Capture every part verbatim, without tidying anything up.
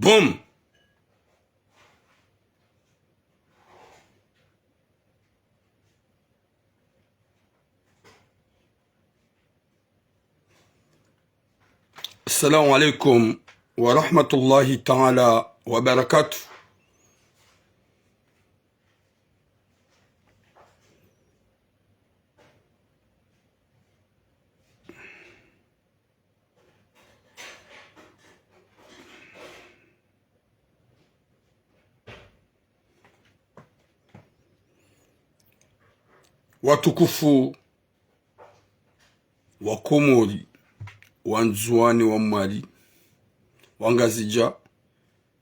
Hum. Assalamu alaikum wa rahmatullahi ta'ala wa barakatuh. Watukufu wa Komori, wa Ndzuwani, wa Mwali, wa Ngazidja,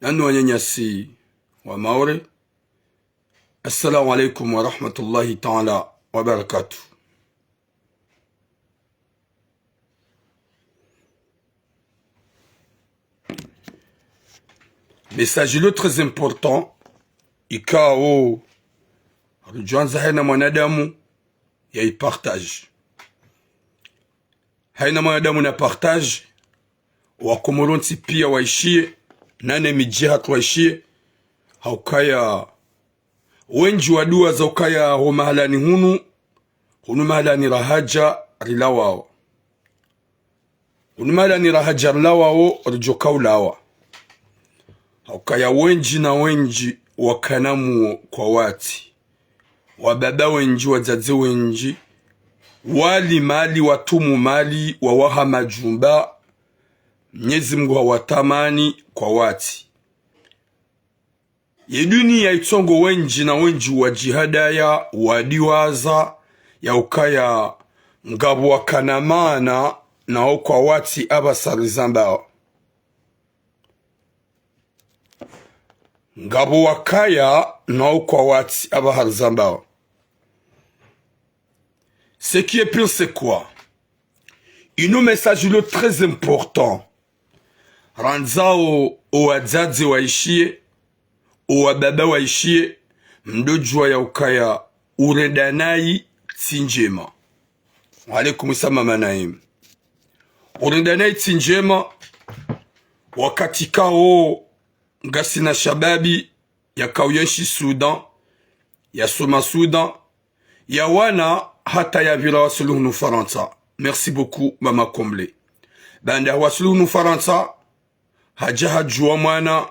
nanyi wananyasi wa Maore, assalamu alaikum wa rahmatullahi ta'ala wa barakatuh. Message lo très important, ikao ridjwandza haina mwanadamu ya ipartage. Haina mwanadamu na partage, wa Komori wontsi pia waishiye, nane midji hatru waishiye, haukaya wendji wa dua za ukaya ho mahalani hunu, hunu mahalani rahadja rilawao. Hunu mahalani rahadja rilawao, ridjoka ulawa. Haukaya wendji na wendji wakana muo kwa wati. Wababa wendji, wadzadze wendji, wali mali, watumu mali, wawaha majumba, Mnyezi Mngu hawatamani kwa wati. Ye duniya itsongo wendji na wendji wadjihadaya, wadiwaza, ya ukaya ngapvo wakana maana, nao kwa wati apvasa rizambao. Ngapvo wakaya, nao kwa wati apvaha rizambao. Ce qui est pire, c'est quoi? Inu message lo très important. Randzao o wadzadze waishiye, o wababa waishiye, mdodjuwa ya ukaya urenda nayi tsi ndjema. Wa alaikum salam, mama Naim. Urenda nayi tsi ndjema, wakati kao ngasina shababi, yakao yenshi Soudan, yasoma Soudan, yawana hata yapvira wasuli hunu Farantsa. Merci beaucoup, mama Comble. Baanda hawasuli hunu Farantsa, hadja hadjuwa mwana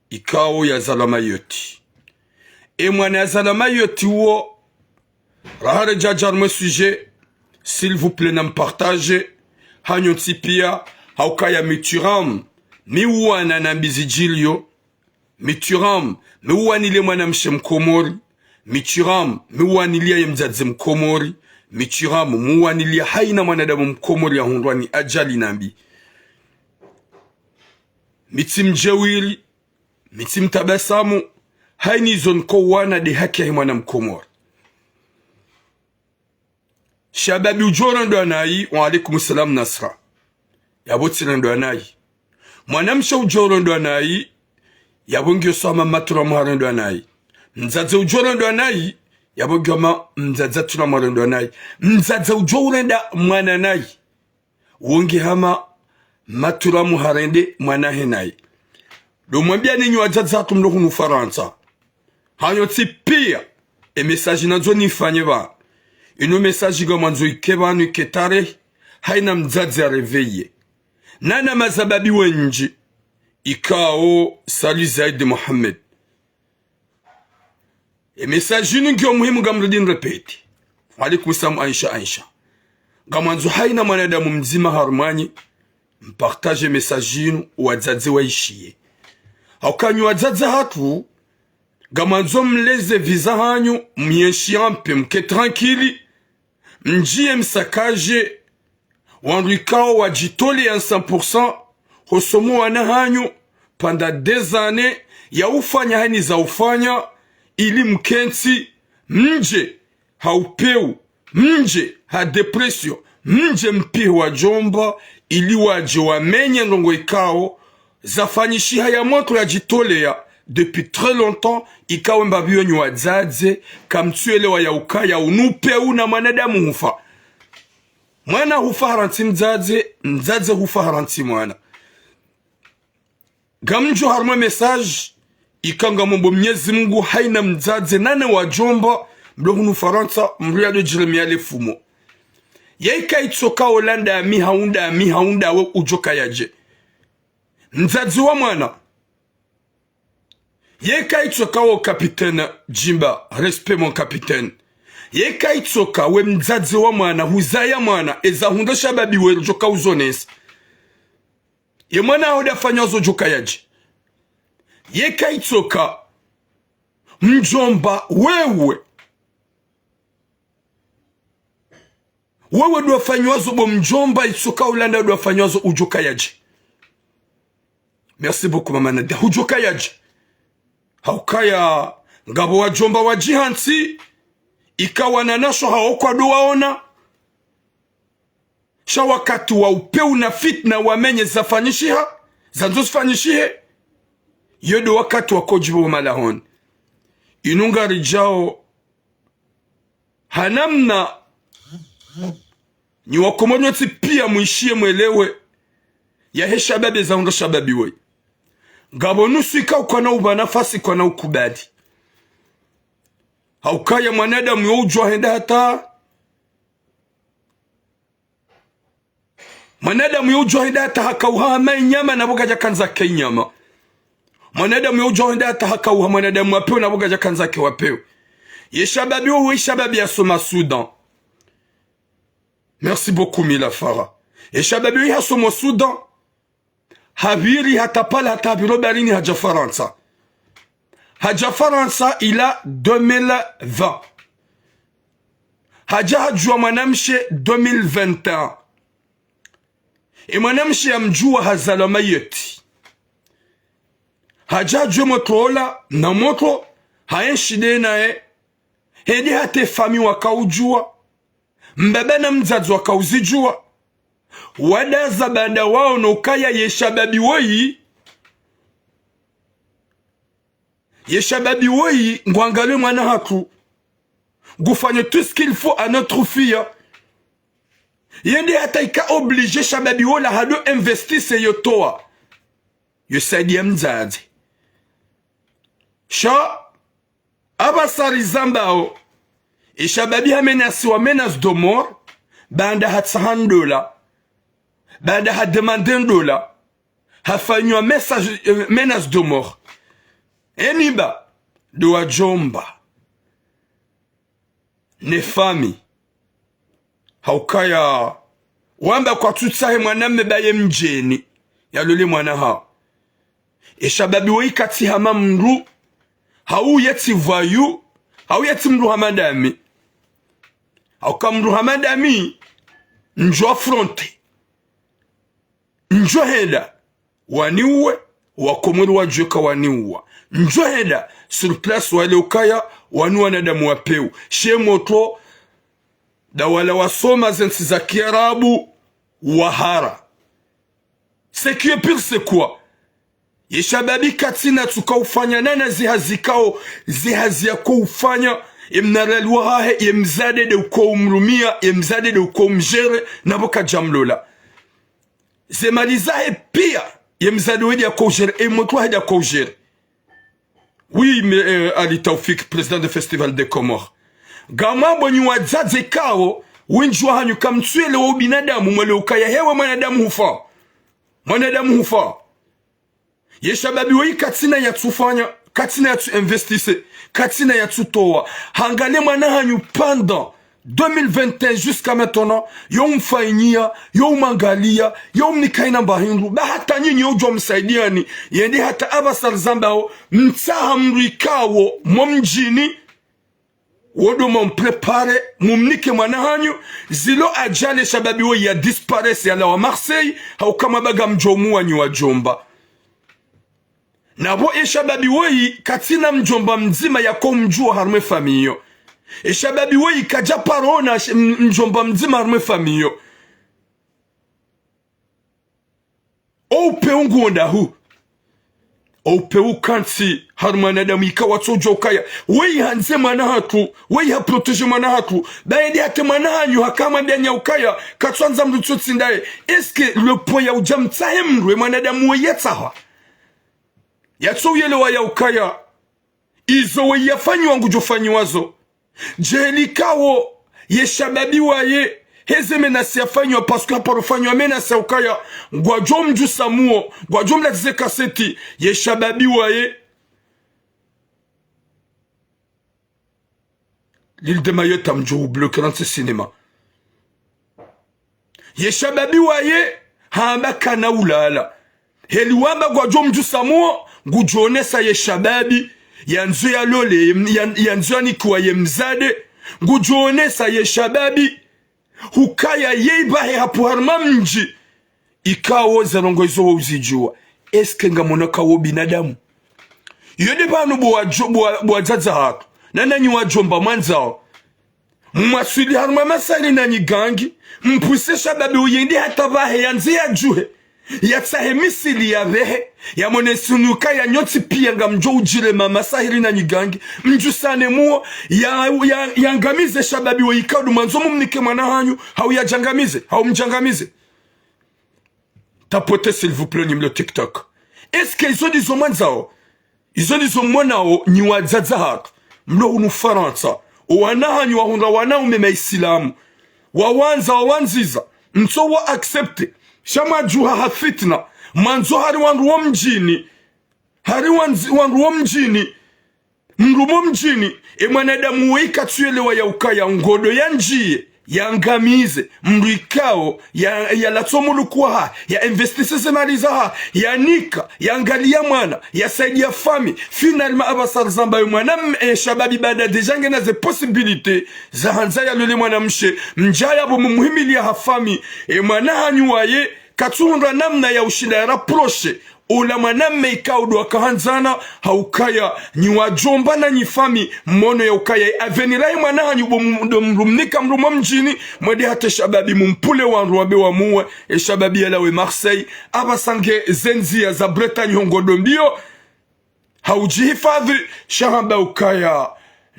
ikao yazalwa Mayotte. E mwana yazalwa Mayotte uwo, raha redja harumwa e sujet, s'il vous plaît, nampartage, hanyu ntsi pia, haukaya mi tsi ramu, mi uwana nambi zidjiliyo, mi tsi ramu, mi uwaniliya mwanamshe Mkomori, mi tsi ramu, mi uwaniliya ye mdzadze Mkomori, mi tsi ramu, mi uwaniliya haina mwanadamu Mkomori yahundrwa ni ajali nambi. Mi tsi mdjewiri, mi tsi mtabasamu, haina izo niko wana nde haki yahe mwana Mkomori. Shababi udjo rendwa nayi, wa alaikum salam Nasra. Yapvo tsi rendwa nayi. Mwanamshe udjo rendwa nayi, yapvo ngiyo sawa hama maturamu harendwa nayi. Mdzadze udjo rendwa nayi, yapvo ngiyo hama mdzadze aturamu harendwa nayi. Mdzadze udjo urenda mwana nayi, wo nge hama maturamu harende mwanahe nayi. Ndo mwambiya ninyi wadzadze hatru mlo hunu Farantsa. Hanyu ntsi pia, e message nandzo nifanye pvanu. Inu message ngamwandzo ike pvanu, ike tarehi, haina mdzadze aréveillé. Nana mazababi wendji, ikao, salut Zaid Mohamed. E message inu ngiyo muhimu, ngamrudi nirépété. Wa alaikum salam Aisha, Aisha. Ngamwandzo haina mwanadamu mdzima harumwanyu, mpartage message inu, wadzadze waishiye. Haukaya nyi wadzadze hatru, ngamwandzo mleze viza hanyu, myenshi ampe, mke tranquille, mdjiye msakaje, wandru ikao wadjitoleya cent pour cent, hosomo wana hanyu, pendant des années, ya ufanya haina za ufanya, ili mkentsi, mdje, ha upeu, mdje, ha dépression, mdje mpihe wadjomba, ili wadje wamenye ndrongo ikao, zafanyishiha ya mwantru yadjitoleya, depuis très longtemps, ikao mbapvi wenyu wadzadze, kamtsuelewa ya ukaya unu upeu na mwanadamu hufa. Mwana hufa harantsi mdzadze, mdzadze hufa harantsi mwana. Ngamdjo harumwa message, ika ngamomba Mnyezi Mungu haina mdzadze nane wadjomba, mlo hunu Farantsa, mlo yadjo djiremia le fumo. Yeka itsoka Hollande ami haunda ami haunda we udjo kaya dje. Mdzadze wa mwana. Yeka itsoka wo capitaine Djimba, respect mon capitaine. Yeka itsoka we mdzadze wa mwana, huzaya mwana, eza hundra shababi we djoka uzonesa. Ye mwana haho nda fanywa zo djoka yadje. Yeka itsoka mdjomba wewe. Wewe ndo wafanywa zo bo mdjomba, itsoka Hollande ndo wafanywa zo udjoka yadje. Merci beaucoup, Mama Nadia. Udjoka yadje. Haukaya ngapvo wadjomba wadjihantsi, ika wananasho hawo kwa ndo waona. Sha wakati wa upeu na fitna wamenye zafanyishiha, zandzo zifanyishihe. Yo ndo wakati wa kodjibu malahoni. Inu ngaridjao ha namna nyi Wakomori wontsi pia mwishiye mwelewe. Yahe shababi eza hundra shababi woyi. Ngapvo nusu ika ukana upva nafasi kwana ukubali. Haukaya mwanadamu yo udjwa henda hata. Mwanadamu yo udjwa henda hata haka uha hama inyama na pvo kadja kandza ke inyama. Mwanadamu yo udjwa henda hata haka uha mwanadamu wa pewu na pvo kadja kandza ke wa pewu. Ye shababi wo we shababi yasoma Soudan. Merci beaucoup, Mila Farah. Ye shababi wo hasoma Soudan. Hapviri hata pvala hata hapviro baharini hadja Farantsa. Hadja Farantsa ila deux mille vingt. Hadja hadjuwa mwanamshe deux mille vingt et un. E mwanamshe yamdjuwa hazalwa Mayotte. Hadja hadjuwe motro ola, na motro, hayenshi nde naye. Hende hata e famiyi wakaudjuwa. Mbaba na mdzadze wakauzidjuwa. Wadaza baanda waono ukaya ye shababi woyi. Ye shababi woyi, ngwangalio mwana hatru. Ngufanyo tout ce qu'il faut à notre fille. Yende hata ika obligé shababi wola hado investise yo towa. Yo saidiya mdzadze. Sha, apvasa rizambao, e shababi hamenasiwa menace de mort, baanda hatsaha ndola, baanda hademande ndola, hafanywa message, eh, menace de mort. Eni ba, ndo wadjomba. Ne famiyi. Haukaya, wamba kwatsutsahe mwanamme baye mdjeni, yalole mwana hawo. E shababi woyi katsi hama mndru, hau yetsi voyou, hau yetsi mndru hama ndami. Hauka mndru hama ndami, ndjo affronter. Ndjo henda, waniuwe, Wakomori wadjuwe ka waniuwa. Ndjo henda, sur place wale ukaya, wanu wanadamu wa pewu. She motro, nda wala wasoma zentsi za kiarabu, wahara. Ce qui est pire, c'est quoi? Ye shababi katsina tsu kaufanya nana zihazi kao, zihazi yako ufanya, ye mnarali wahahe, ye mdzadze nde uko umrumia, ye mdzadze nde uko umgérer, na pvo kadjamlola. Ze mali zahe pia, ye mdzadze wende yako ugérer, e motro wahe nde yako ugérer. Oui, mais, euh, Ali Taoufik, président de Festival des Comores. Ngamwambo nyi wadzadze kao, wendji wahanyu kamtsuelewa ubinadamu, mwelewe ukaya hewe mwanadamu hufa. Mwanadamu hufa. Ye shababi woyi katsina yatsufanya, katsina yatsu investise, katsina yatsutowa. Hangalie mwana hanyu pendant deux mille vingt et un jusqu'à maintenant, yo umfanyiya, yo umangalia, yo umnika ina mba hindru, ba hata nyinyi yo udjuwa msaidiani, yende hata apvasa rizambao, mtsaha mndru ikao, mo mdjini, wodo mwa mpréparer, mumnike mwana hanyu, zilo adjali e shababi woyi ya disparaisse yalawa Marseille, hauka mba ngamdjo muwa nyi wadjomba. Na pvo e shababi woyi katsina mdjomba mdzima yako umdjuwa harumwa e famiyi yo. E shababi woyi kadja paro ona sh-, m-, mdjomba mdzima harumwa e famiyi yo. O upewu nguwo ndahu. O upewu kantsi harumwa wanadamu ika watsodjuwa ukaya. Woyi handze mwana hatru, woyi ha protéger mwana hatru. Ba yende hata e mwana hanyu haka hamwambia nya ukaya, katsuandza mndru tsotsi ndaye. Est-ce que le point ya udja mtsahe mndru e mwanadamu woyi yatsahwa? Yatso uyelewa ya ukaya izo we yafanyiwa ngudjo fanyiwa zo. Djeli kawo ye shababi waye, heze menasi yafanyiwa, parce que haparo fanyiwa menasi ya ukaya ngwadjo mdjusa muo, ngwadjo mlatsize kaseti, ye shababi waye. L'île de Mayotte, amdjo ubloquer nantsi cinéma. Ye shababi waye hamba kana ulala. Heli wamba ngwadjo mdjusa muo, ngudjo onesa ye shababi yandzo yalole, ya, yandzo yanikiwa ye mzade. Ngudjo onesa ye shababi hukaya ye ipvahe hapvo harumwa mdji. Ikawo ze ndrongoo izo wo uzidjuwa. Est-ce que ngamwono kawo binadamu? Iyo nde pvanu bo wadjo-, bo wa-, bo wadzadze hatru, na nanyi wadjomba mwandzao, mwaswili harumwa masahiri na nyigangi, mpvuse shababi uyende hata pvahe yandze yadjuhe, yatsahe misili yapvehe, yamwonese ukaya nyontsi pia ngamdjo udjirema masahiri na nyigangi, mdjusane muo, ya, ya, yangamize shababi wo ikao ndo mwandzo mumnike mwana hanyu, hau yadjangamize, hau mdjangamize. Tapoter, s'il vous plaît, nyi mlo TikTok. Est-ce que izo ndizo mwandzao? Izo ndizo mwonao, nyi wadzadze hatru mlo hunu Farantsa, o wana hanyu wahundra wanaume maisilamu, wawandza, wawandziza, mtso wa accepter. Sha mwadjuha ha fitna, mwandzo hari wandru wo mdjini, hari wandzi-, wandru wo mdjini, mndru mo mdjini, e mwanadamu wo ika tsu yelewa ya ukaya ngodo yandjiye, yangamize, mndru ikao, ya, yalatso muluku waha, ya investisse ze mali zaha, yanika, yangaliya mwana, yasaidiya fami, finalement apvasa rizamba yo mwana m-, e shababi baada déjà ngena ze possibilité, zahandza yalole mwana mshe, mdjaya bo mumuhimiliya ha fami, e mwana hanyu waye, katsuhundra namna ya ushinda ya rapprocher ola mwanamme ikao ndo wakahandzana, ha ukaya nyi wadjomba na nyi fami, mwono ya ukaya avenir yahe mwana hanyu bo m-, ndo mlumnika mlumwa mdjini, mwende hata e shababi mumpule wandru wambe wamuwe, e shababi yalawe Marseille, apvasa nge ze ndziya za Bretagne ho ngodo mbio, ha udjihifadhwi, sha hamba ukaya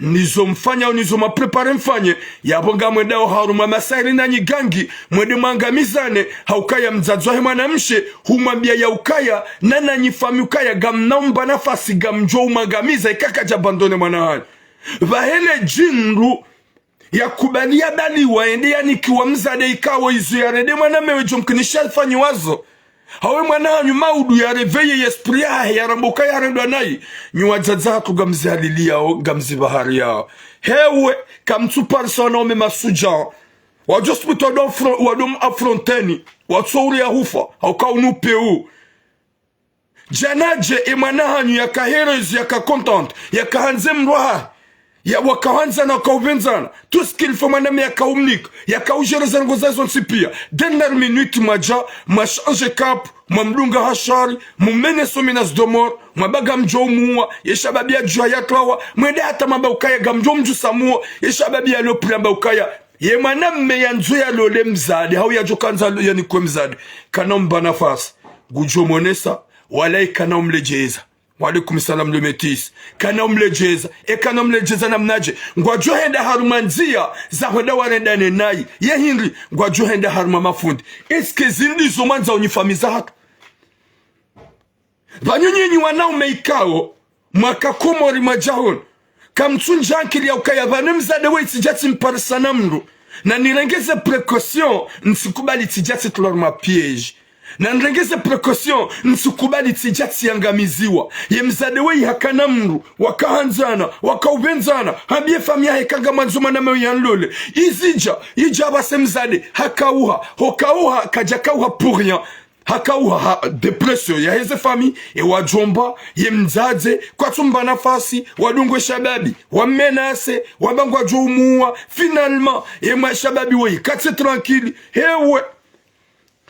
nizo mfanyao, nizo mapréparer mfanye, yapvo ngamwendao harumwa masahiri na nyigangi, mwende mwangamizane, ha ukaya mdzadze wahe mwana mshe, humwambiya ya ukaya, na nanyi fami ukaya, ngamna umba nafasi, ngamdjo umwangamiza, ika kadja abandonner mwana hanyu. Pvahele djindru, yakubali yabaliwa, yende yanikiwa mzade ikao izo yarende mwanamme we djo mkinisha fanyiwa zo. Hawe mwana hanyu maudu ya réveiller ye esprit yahe, yaramba ukaya yarendwa nayi. Nyi wadzadze hatru ngamzihaliliyao, ngamzipvahariyao. Hewe, kamtsu parisa wanaume mashudjaa. Wadjo subutu wado affron-, wado mu affronter ni, watso uri ya hufa, ha uka unu peu. Djana dje, e mwana hanyu yaka heureuse, yaka contente, yaka handze mndru wahahe, ya wakahandzana, wakaupvendzana. Tout ce qu'il faut mwanamme yakaumnika, yakaugérer ze ndrongoo zahe zontsi pia. Dernière minute mwadja, mwa changer cap, mwamdunga ha shari, mumenacer menace de mort, mwamba ngamdjo umuwa, ye shababi yadjuha yatwawa, mwende hata mwamba ukaya ngamdjo mdjusa muo, ye shababi yalo pvili yamba ukaya ye mwanamme yandzo yalole mzade, hau yadjo kandza yanikwe mzade, kana umba nafasi, ngudjo monesa, wala ikana umledjeza. Wa alaikum salam le métis. Kana umledjeza. E kana umledjeza namnadje? Ngwadjo henda harumwa ndziya za hwenda warendane nayi. Ye hindri, ngwadjo henda harumwa mafundi. Est-ce que zindri zo mwandzao nyi fami zahatru? Pvanu nyinyi wanaume ikao mwaka Komori mwadja hunu, kamtsundja ankili ya ukaya pvanu mzade we itsidja tsimparisa na mndru, na nirenge ze précaution, ntsikubali tsidja tsitolwa harumwa piège. Na nirenge ze précaution, ntsikubali tsidja tsiyangamiziwa. Ye mzade we ihakana mndru, wakahandzana, wakaupvendzana, hambiye fami yahe ka ngamwandzo mwanamme we yanlole. Izidja, idja apvase mzade, hakauha, hokauha, kadjakauha pour rien. Hakauha ha dépression yaheze fami, e wadjomba, ye mdzadze, kwatsumba nafasi, wadungwe shababi, wamenacer, wamba ngwadjo umuwa, finalement, e mwa shababi woyi, katse tranquille, hewe.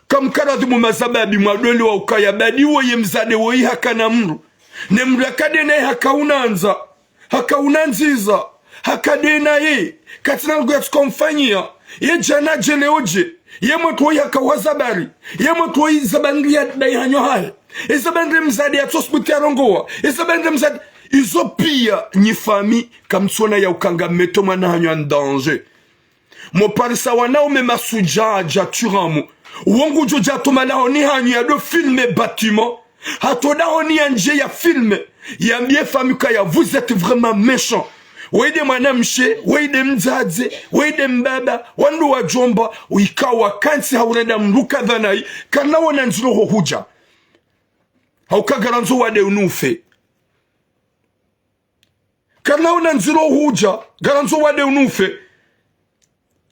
Kamkaradhi mu mazababi mwadole wa ukaya badi woyi mzade woyi hakana mndru. Ne mndru yakade naye hakaunandza, hakaunandziza, hakade naye, katsina ndrongoo yatsuka umfanyiya, ye djana dje leo dje, ye mwatru woyi hakauha zabari, ye mwatru woyi zabari ya dayi hanyo hahe, e zabari mzade yatsosubuti yarongowa, e zabari mzade, izo pia nyi fami, kamtsona ya uka ngameto mwana hanyu en danger. Moparisa wanaume mashudjaa dja turamu. Wo ngudjo dja toma lahoni hanyu yado filmer bâtiment. Hata odaho ni yandje ya filme, yambie famille ukaya, vous êtes vraiment méchants. Wewe nde mwanamshe, wewe nde mdzadze, wewe nde mbaba, wandru wadjomba, wika wakantsi ha urenda mdru kadha nayi, kana wona ndziro ho hudja. Hauka ngarandzo wade unu ufe. Kana wona ndziro hudja, ngarandzo wade unu ufe.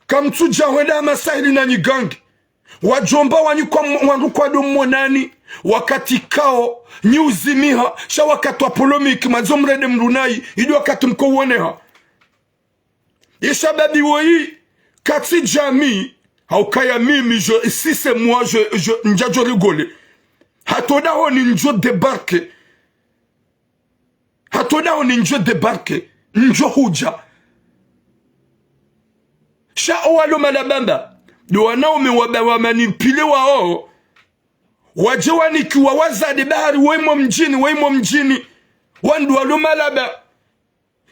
Kamtsudja hwenda ha masahiri na nyigangi. Wadjomba wanyu kwa m-, wandru kwado mmonani, wakati kao, nyi uzimiha, sha wakati wa polémique, mwandzo mrende mdru nayi, ili wakati mko uoneha. Ye shababi woyi, katsi djami, haukaya mimi, je, si c'est moi, je, je, ndjadjo rigoler. Hata odaho ni ndjo débarquer. Hata odaho ni ndjo débarquer, ndjo hudja. Sha owalo malabamba, ndo wanaume waba wa manipulé wao. Wadje wanikiwa wazade bahari, woyi mo mdjini, woyi mo mdjini. Wandru walo malaba.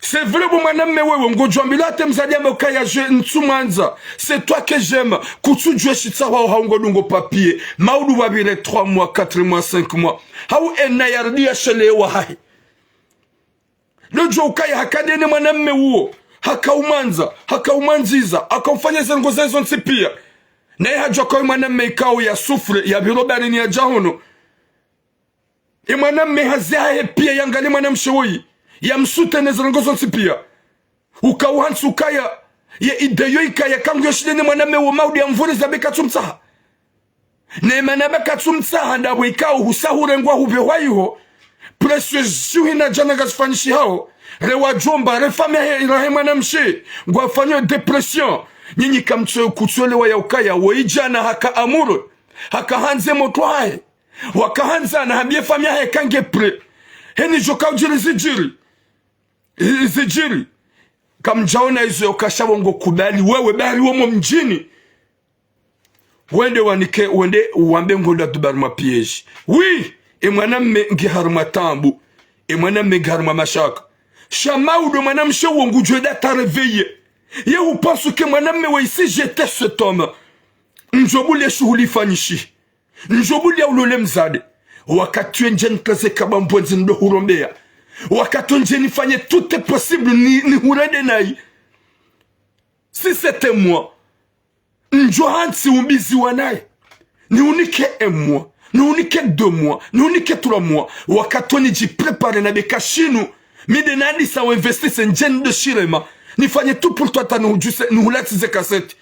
C'est vrai, bo mwanamme wewe, ngodjwambilwa hata mzade yamba ukaya je, ntsumwandza. C'est toi que j'aime. Kutsudjwe shitsa wao hau ngodungo papier. Maudu wabire trois mois, quatre mois, cinq mois. Hau ena yardi ya shele wa hahe. Lodjo ukaya hakadene mwanamme uwo. Hakaumwandza, hakaumwandziza, hakaufanya ze ndrongo zahe zontsi pia. Naye hadjwa kawe mwanamme ikao ya souffre, ya biro barini yadja hono. E mwanamme hazi hahe pia yangalie mwanamshe woyi, yamsoutenir ze ndrongo zontsi pia. Ukauhantsi ukaya, ye idée yo ikaya kangu yo shidene mwanamme wo maudu ya mvure za beka tsumtsaha. Ne mana beka tsumtsaha ndapvo ikao husa hurengwa hupvehwa iho. Pression zihu hina djana ngazifanyishihao. Re wadjomba, re famille yahe, irahe mwanamshe. Ngwafanyo dépression. Nyinyi kamtso kutsuelewa ya ukaya, woyi djana haka amoureux. Haka handze motro hahe. Wakahandzana hambie famille yahe kange prêt. Heni djo kaudjiri zidjiri. I-, zidjiri. Kamdjaona izo yokasha wo ngo kubali. Wewe bahari wo mo mdjini. Wende wanike, wende wambe ngondo aduba harumwa piège. Oui, e mwanamme nge harumwa taabu. E mwanamme nge harumwa mashaka. Sha maudu mwanamshe wo ngudjo eda ta réveiller. Ye hupenser que mwanamme we, si j'étais cet homme, ndjo bulie shuhuli ifanyishi. Ndjo bulia ulole mzade. Wakati wendje nikaze kaba mbwendze ndo hurombeya. Wakati wendje nifanye tout est possible ni, nihurende nayi. Si c'était moi, ndjo hantsi umbizi wa nayi. Nihunike un mois, nihunike deux mois, nihunike trois mois. Wakati wendji préparer na beka shinu. Mi nde nandisa wa investir ndje ndo shirema. Nifanye tout pour toi hata nihudjuse, nihulatsize cassette.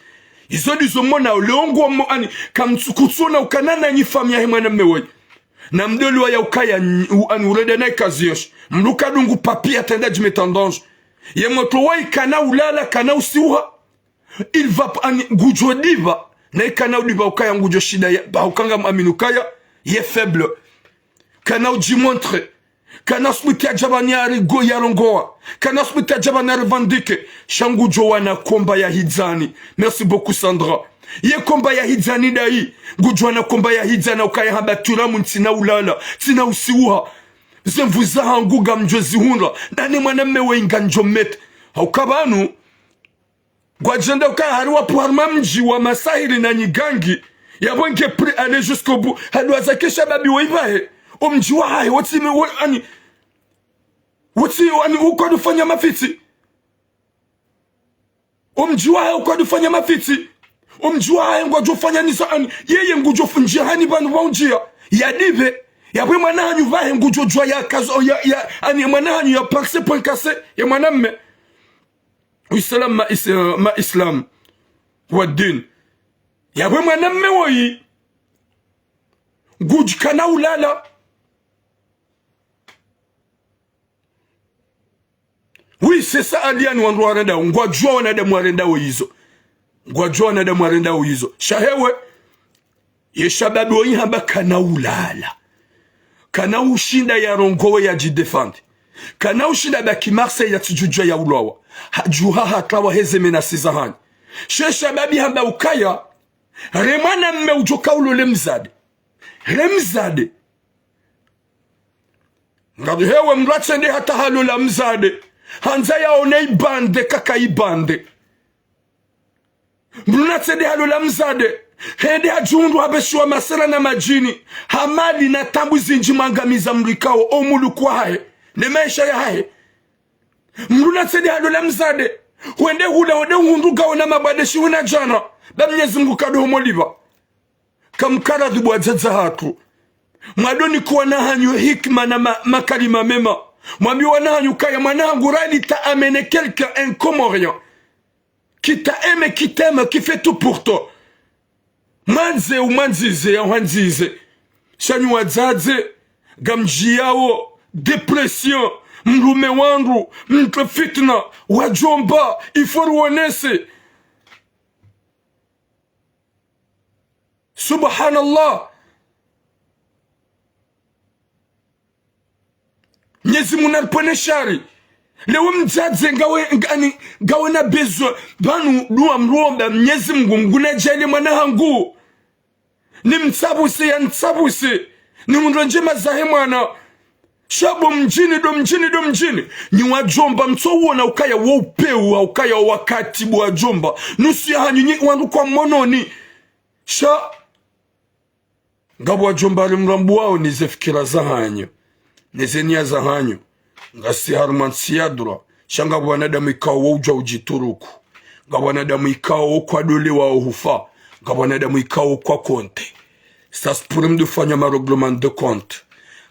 Izo ndizo mona, leo ngo mo, ani, kamtsu-, kutsona ukana na nyi famille yahe mwanamme woyi. Na mdoliwa ya ukaya, nyi-, u-, ani urende nayi kazi yontsi. Mluka dungu papier hata enda dji mettre en danger. Ye motro woyi kana ulala, kana usiuha. Il va p-, ani, ngudjo diva. Nayi kana udiva ukaya ngudjo shinda ya, ba ukanga mwamini ukaya ye faible. Kana udji montrer. Kana subuti ya djabani ya rigo ya rongowa. Kana subuti ya djabani ya revendiquer. Sha ngudjo wana komba ya hidzani. Merci beaucoup, Sandra. Ye komba ya hidzani ndayi. Ngudjo wana komba ya hidzani ukaya hamba turamu ntsina ulala, ntsina usiuha. Ze nvu zahangu ngamdjo zihundra. Nane mwanamme we ngamdjo mete. Hauka pvanu. Ngwadjenda ukaya hari wapvo harumwa mdji wa masahiri na nyigangi. Yapvo nge prêt aller jusqu'au bout. Haduwa zake shababi woyi pvahe. Omdji wahahe, wotsi me, wo, ani, wotsi, ani, ukwadu fanya mafitsi. Omdji wahahe ukwadu fanya mafitsi. Omdji wahahe ngwadjo fanya nisa, ani, yeye ngudjo fundjia hani pvanu pva undjia. Yadive. Yapvo mwana hanyu pvahe ngudjo djuwa ya kazo, ya, ya, ani, mwana hanyu ya parse point cassé. Ye mwanamme. Uislamu ma is-, ma Islam wa din. Yapvo mwanamme woyi. Ngudji kana ulala. Oui, c'est ça, Aliani wandru warendao. Ngwadjuwa wanadamu warendao izo. Ngwadjuwa wanadamu warendao izo. Sha hewe. Ye shababi woyi hamba kana ulala. Kana ushinda ya rongowe ya dji défendre. Kana ushinda baki Marseille ya tsidjudjuwa ya ulwawa. Hadjuha hatawa heze menaces zahanyu. She shababi hamba ukaya. Re mwanamme udjo ka ulole mzade. Re mzade. Ngapvi hewe mdru atsende hata halola mzade. Handza yaone ibande kaka ibande. Mdru natsende halola mdzadze, hende hadjihundru habeshiwa masera na madjini, ha mali na taabu zindji, mwangamiza mdru ikao o muluku wahahe ne maesha yahahe. Mdru natsende halola mdzadze, hwende hula, hwende hundru ngawe na mabwade shiwi na djana, ba Mnyezi Mngu kadohomoliva. Kamkaradhibu wadzadze hatru. Mwadonike wana hanyu hikima na ma-, makalima mema. Mwambie wana hanyu ukaya mwana hangu rali t'a amené quelqu'un, un Comorien, qui t'a aimé, qui t'aime, qui fait tout pour toi. Mwandze, umwandzize, yahwandzize. Sha nyi wadzadze, ngamdjiyao dépression, mdrume wandru, mdru fitna, wadjomba, il faut riwonese. Subhanallah. Mnyezi Mngu naripvwene shari. Leo mdzadze ngawe, ngani, ngawe na besoin. Pvanu dua mromba Mnyezi Mngu, Mngu nadjaanlie mwana hangu. Nimtsabuse, yantsabuse. Nihundre ndjema zahe mwana. Sha bo mdjini, do mdjini, do mdjini. Nyi wadjomba, mtso uona ukaya wo upeu, ukaya wakati bo wadjomba. Nusu yahanyu nyi wandru kwa mononi. Sha ngapvo wadjomba ri mrambuwao ni ze fikira zahanyu, ne ze niya zahanyu. Ngasi harumwa ntsi ya droit. Sha ngapvo wanadamu ikao wo udjuwa udjituruku. Ngapvo wanadamu ikao wo kwadolewao hufa. Ngapvo wanadamu ikao wo kwa compte. Ça se pourrait mdru fanya ma règlement de compte.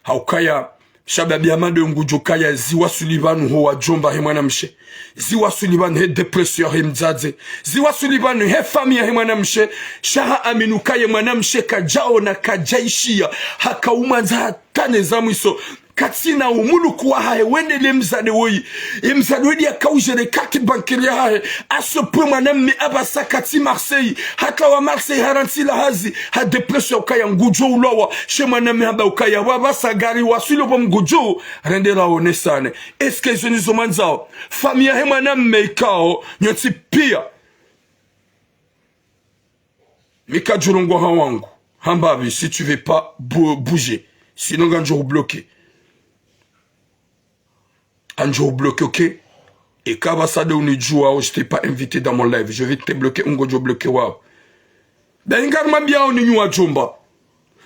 Haukaya, shababi Hamada ngudjo kaya ziwaswili pvanu ho wadjomba he mwanamshe. Ziwaswili pvanu he dépression he mdzadze. Ziwaswili pvanu he famille he mwanamshe. Sha ha amini ukaya mwanamshe kadjaona, kadjaishiya. Haka umwandza hata ne za mwiso. Katsina umuluku wahahe wendele mdzadze woyi. E mdzadze woyi yaka ugéré carte bancaire yahahe. À ce point mwanamme apvasa katsi Marseille. Hata wa Marseille harantsi la hazi. Ha dépression ukaya ngudjo ulawa. She mwanamme hamba ukaya wapvasa ngari waswili pvo mgudjo. Rende raonesane. Est-ce que izo nizo mwandzao? Famille he mwanamme ikao, nyontsi pia. Mi kadjulongwa ha wangu. Hamba pvi, si tu veux pas bou-, bouger. Sinon, ngandjo hubloquer. Ngandjo hubloquer, ok? Eka pvasa de unidjuwao, je t'ai pas invité dans mon live. Je vais te bloquer, ungodjo bloquer wao. Be ngarimwambiao ninyi wadjomba.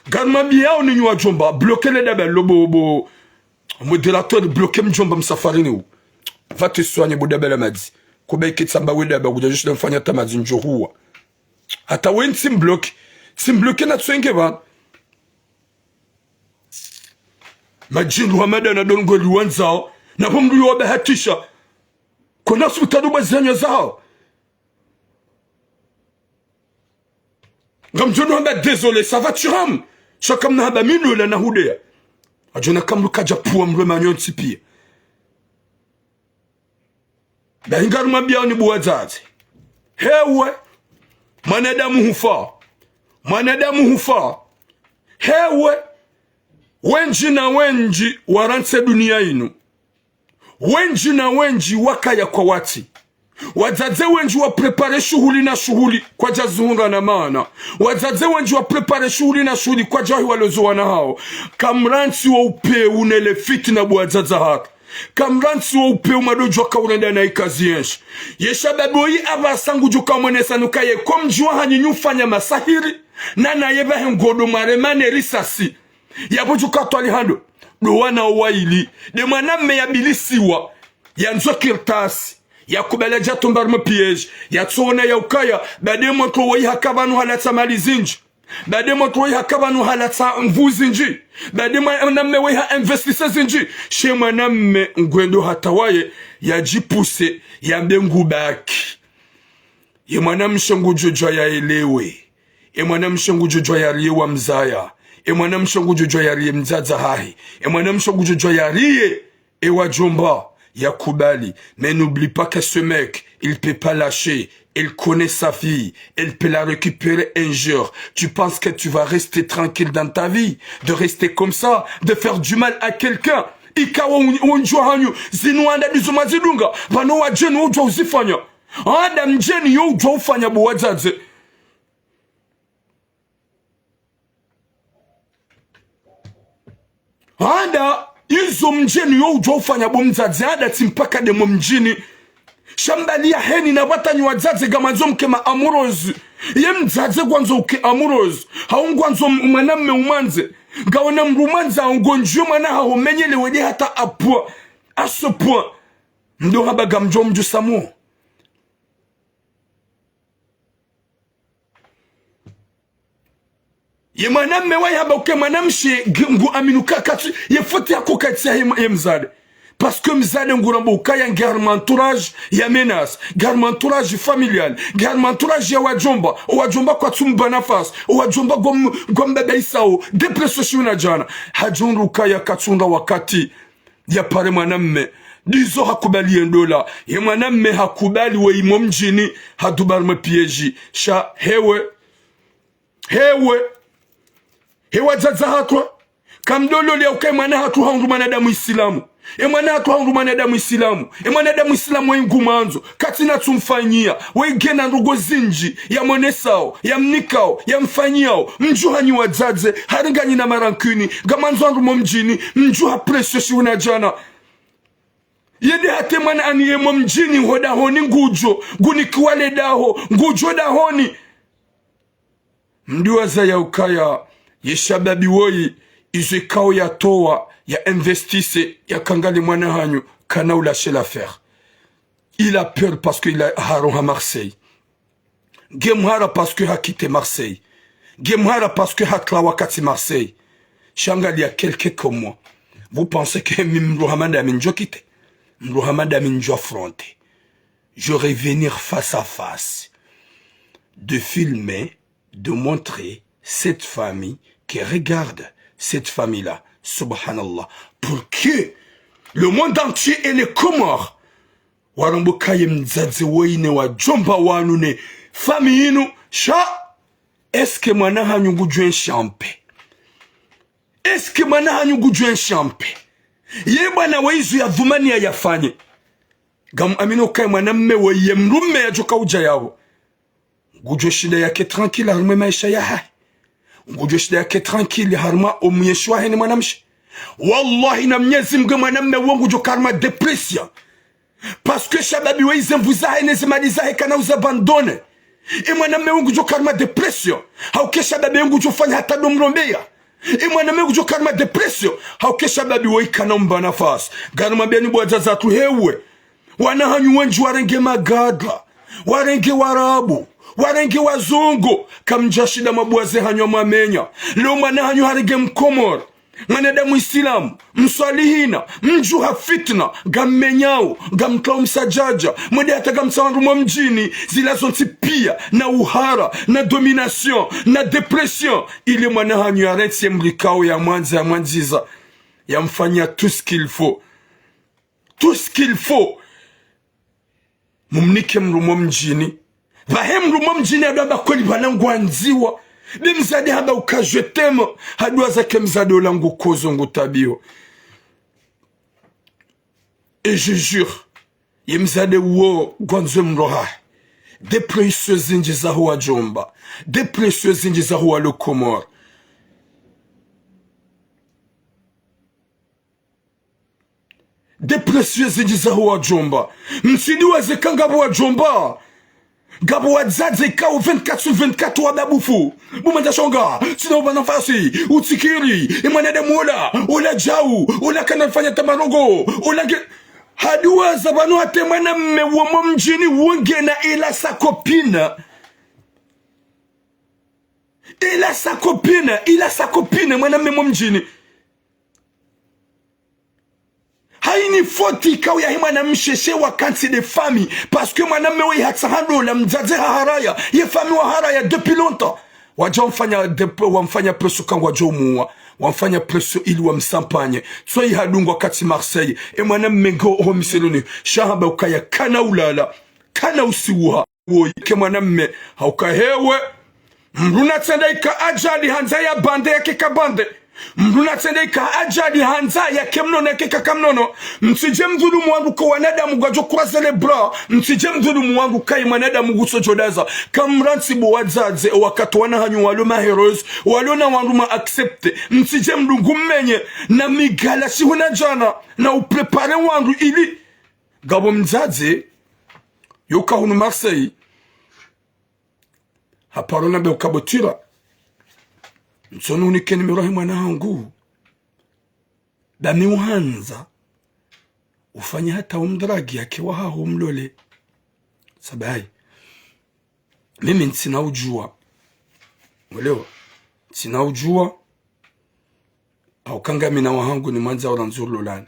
Ngarimwambiao ninyi wadjomba. Bloquer le daba lo bo, bo. Modérateur, bloquer mdjomba msafarini u. Va te soigner bo daba la madzi. Kuba ike tsamba we daba, kudja djushinda mfanya ta madzi ndjo huwa. Hata we ntsi mbloquer. Ntsi mbloquer na tswenge pvanu. Madjini Hamada na dongo liwandzao. Na pvo mdru yo wabahatisha. Kona sutadu bwa zanya zao. Ngamdjo no hamba désolé, ça va tu rames. Sha kamna hamba mi ndo la na hudeya. Adjo na kamlu kadja puwa mlwe manyontsi pia. Be ngarimwambiao ni bo wadzadze. Hewe, mwanadamu hufa. Mwanadamu hufa. Hewe, wendji na wendji warantsi dunia inu. Wendji na wendji wakaya kwa wati. Wadzadze wendji wa préparer shuhuli na shuhuli kwadja zihundra na maana. Wadzadze wendji wa préparer shuhuli na shuhuli kwadja wahi walozo wana hao. Kamrantsi wo upeu ne le fitna bo wadzadze hatru. Kamrantsi wo upeu mado djuwa ka urenda na ikazi yenshi. Ye shababi oyi apvasa ngudjo ka mwenesa nukaye ko mdji wahanyu nyi ufanya masahiri. Na naye pvahe ngodo mwarema ne risasi. Yapvo djuka twali hando. Ndo wana wayili. De mwanamme yabilisiwa. Yandzo kartasi. Yakubali yadja tomba harumwa piège. Yatsoona ya ukaya. Ba de mwanamshe woyi haka pvanu halatsa mali zindji. Ba de mwanamshe woyi haka pvanu halatsa nvu zindji. Ba de mwanamme woyi ha investisse zindji. She mwanamme ngwendo hata waye. Yadjipuse. Yambe ngubaki. Ye mwanamshe ngudjo djuwa yaelewe. Ye mwanamshe ngudjo djuwa yariye wamzaya. Ye mwanamshe ngudjo djuwa yariye mdzadze hahe. Ye mwanamshe ngudjo djuwa yariye. E wadjomba, yakubali. Mais n'oublie pas que ce mec, il peut pas lâcher. Il connaît sa fille. Il peut la récupérer un jour. Tu penses que tu vas rester tranquille dans ta vie? De rester comme ça? De faire du mal à quelqu'un? Ika wo, wo ndjo hanyu. Zinu anda ndizo mazidunga. Pvanu wadjeni wo udjuwa uzifanya. Anda mdjeni yo udjuwa ufanya bo wadzadze. Anda izo mdjeni yo udjuwa ufanya bo mdzadze. Anda tsi mpaka de mo mdjini. Sha mbali ya heni na pvwatanyi wadzadze ngamwandzo mke ma amoureuse. Ye mdzadze ngwandzo uke amoureuse. Hau ngwandzo m-, mwanamme umwandze. Ngawona mdru umwandza ngonjwe mwana haho menyele wede hata à point. À ce point. Ndo hamba ngamdjo mdjusa mo. Ye mwanamme wayi hamba uke mwanamshe ngu-, ngu amini uka katsi, ye foti yako katsi ya he-, ye mdzadze. Parce que mdzadze ngu ramba ukaya nge harumwa entourage ya menace, nge harumwa entourage familial, nge harumwa entourage ya wadjomba, o wadjomba kwatsu mba nafasi, o wadjomba ngwam-, ngwambadaisao, dépression shiwu na djana. Hadjo undru ukaya katsu undra wakati ya pare mwanamme. Ndizo hakubali ye ndola. Ye mwanamme hakubali we imo mdjini, hadubari mwe piège. Sha hewe. Hewe. Hewe wadzadze hatru. Kamdolole ya uka ye mwana hatru haundru mwanadamu Isilamu. Ye mwana hatru haundru mwanadamu Isilamu. Ye mwanadamu Isilamu we ngumwandzo. Katsina tsumfanyia. We ngena ndrongo zindji. Ya monesao. Ya mnikao. Ya mfanyiao. Mdjuha nyi wadzadze. Hari nganyi na marankuni. Ngamwandzo wandru mo mdjini. Mdjuha pression shiwu na djana. Yede hata mwana hanyu ye mo mdjini ho dahoni ngudjo. Ngunikiwa le daho. Ngudjo dahoni. Mdiwaza ya ukaya, ye shababi woyi, izo ikao yatowa, ya investisse, ya kangale mwana hanyu, kana u lâcher l'affaire. Il a peur parce que il a, haroha Marseille. Nge mhara parce que ha quitté Marseille. Nge mhara parce que hatlawa katsi Marseille. Sha ngaliya quelqu'un comme moi. Vous pensez que mi mdru hama ndami ndjo quitter ? Mdru hama ndami ndjo affronter. Je vais venir face à face. De filmer, de montrer cette famille qui regarde cette famille-là. Subhanallah. Pour que le monde entier et les Comores warombo kaye mdzadze woyi ne wadjomba wanu ne famille inu, sha, est-ce que mwana hanyu ngudjo enshampe ? Est-ce que mwana hanyu ngudjo enshampe ? Ye bwana we izo ya dhumani ya yafanye. Ngam amino kaye mwanamme woyi ye mdrume yadjoka udja yapvo. Ngudjo shinda yake tranquille harumwa maesha yahahe. Ngudjo shinda yake tranquille harumwa omwenshi wahe ne mwanamshe. Wallahi na Mnyezi Mngu ye mwanamme wo ngudjo ka harumwa dépression. Parce que shababi we ize nvu zahe ne ze mali zahe kana uza abandonner. Ye mwanamme wo ngudjo ka harumwa dépression. Hauka ye shababi we ngudjo fanya hata ndo mrombeya. Ye mwanamme wo ngudjo ka harumwa dépression. Hauka ye shababi we kana umba nafasi. Ngari mwambiyani bo wadzadze hatru hewe. Wana hanyu wendji warenge magadra, warenge warabu, warenge wazungu. Kamdja shinda mabwaze hanyu amwamenya. Leo mwana hanyu harenge mkomori, mwanadamu Isilamu, mswalihina, mdjuha fitna, ngammenyao, ngamtlao msadjadja, mwende hata ngamtsaho wandru mo mdjini, zila zontsi piya, na uhara, na domination, na dépression. Ile mwana hanyu yarentsi ye mlikao yamwandza, yamwandziza, yamfanya tout ce qu'il faut. Tout ce qu'il faut. Mumnike mdru mo mdjini. Pvahe mdru mo mdjini hadjo amba kweli pvanu ngwandziwa. Be mdzadze hamba uka je t'aime. Hadjuwa zake mdzadze ola ngukodzo ngutabiho. Et je jure, ye mdzadze wo ngwandzo mdru hahe. Dépression zindji zaho wadjomba. Dépression zindji zaho wa le Comores. Dépression zindji zaho wadjomba. Mtsidjuwa ze ka ngapvo wadjomba. Ngapvo wadzadze ikao vingt-quatre sur vingt-quatre wa babufu. Bo mwandza shonga, tsina uba nafasi, utsikiri, ye mwanadamu ola, ola djau, ola kana fanya tamarongo, ola nge-, hadjuwa za pvanu hata ye mwanamme wo mo mdjini wo ngena il a sa copine. Il a sa copine, il a sa copine, mwanamme mo mdjini. Hayini foti ikao yahe mwanamshe, she wa quantité de famille. Parce que mwanamme we hatsaha ndola, mdzadze haharaya, ye famille waharaya depuis longtemps. Wadja wamfanya dep-, wamfanya pression ka ngwadjo muwa, wamfanya pression ili wamsampanye. Tsoyi hadungwa katsi Marseille, ye mwanamme ngo ho miseloni, sha hamba ukaya kana ulala, kana usiwuha. Woyi, ke mwanamme, hauka hewe. Mdru natsende ika adjali handza ya bande yake ka bande. Mdru natsende ika adjali handza yake mnono yake kaka mnono. Mtsidje mdhulumu wandru ko wanadamu ngwadjo croiser les bras. Mtsidje mdhulumu wandru kaye mwanadamu ngutsodjo daza. Kamrantsi bo wadzadze, wakati wana hanyu walo ma heureuses, walo na wandru ma accepter. Mtsidje mdru ngummenye, na migala shihuna djana, na upréparer wandru ili. Ngapvo mdzadze, Yo uka hunu Marseille, haparo nambia uka bo Tira, ntsoni unike numéro he mwana hangu. Ba mi uhandza ufanye hata umdragi yake wahaho umlole. Sababu mimi ntsina udjuwa. Mwelewa? Ntsina udjuwa. Hauka ngami na wahangu nimwandzao randzuri lolane.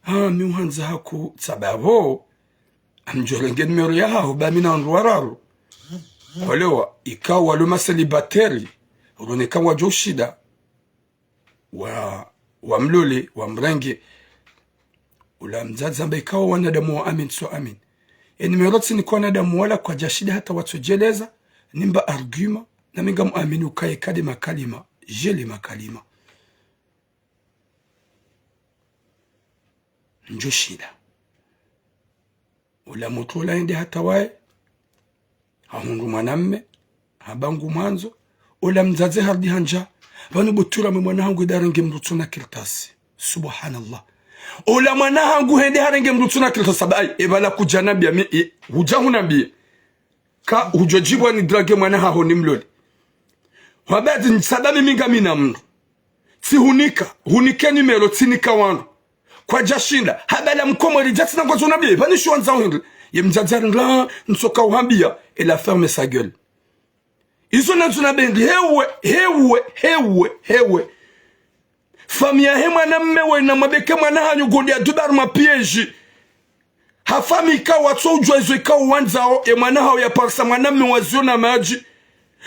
Ah, mi uhandza haku, sababu ngamdjo renge numéro yahaho, ba mi na wandru wararu. Mwelewa? Ikao walo ma célibataire, roneka ngwadjo shinda wa, wamlole, wamrenge. Ula mdzadze amba ikao wanadamu wa amini, tsi wa amini. E numéro tsinika wanadamu wala kwadja shinda hata watsodjeleza, nimba argument, na mi ngamuamini ukaya kade makalima, djele makalima. Ndjo shinda. Ula mutru ula hende hata waye, hahundru mwanamme, hamba ngumwandzo, ula mdzadze harudi handza, pvanu bo Tira mwe mwana hangu hende harenge mdru tsuna kartasi. Subhanallah. Ula mwana hangu hende harenge mdru tsuna kartasi, sababu, e, pvala kudja nambia mi, e, hudja hunambia. Ka hudjo djipvwa nidrage mwana haho nimlole. Hwamba ati, sababu mimi ngamina mdru. Tsihunika, hunike numéro, tsinika wandru. Kwadja shinda, hamba la mkomori djatsi na ngwazo nambie, pvanu shiwandza uhindri. Ye mdzadze harindra, ntsoka uhambia, elle a fermé sa gueule. Izo nandzo nambie ndri, hewe, hewe, hewe, hewe. Famiyi yahe mwanamme we na mwabeke mwana hanyu ngodi ya dubar ma piège. Ha famiyi ikao watso udjuwa izo ikao wandzao, e mwana hawo yaparisa mwanamme wa ziyo na madji.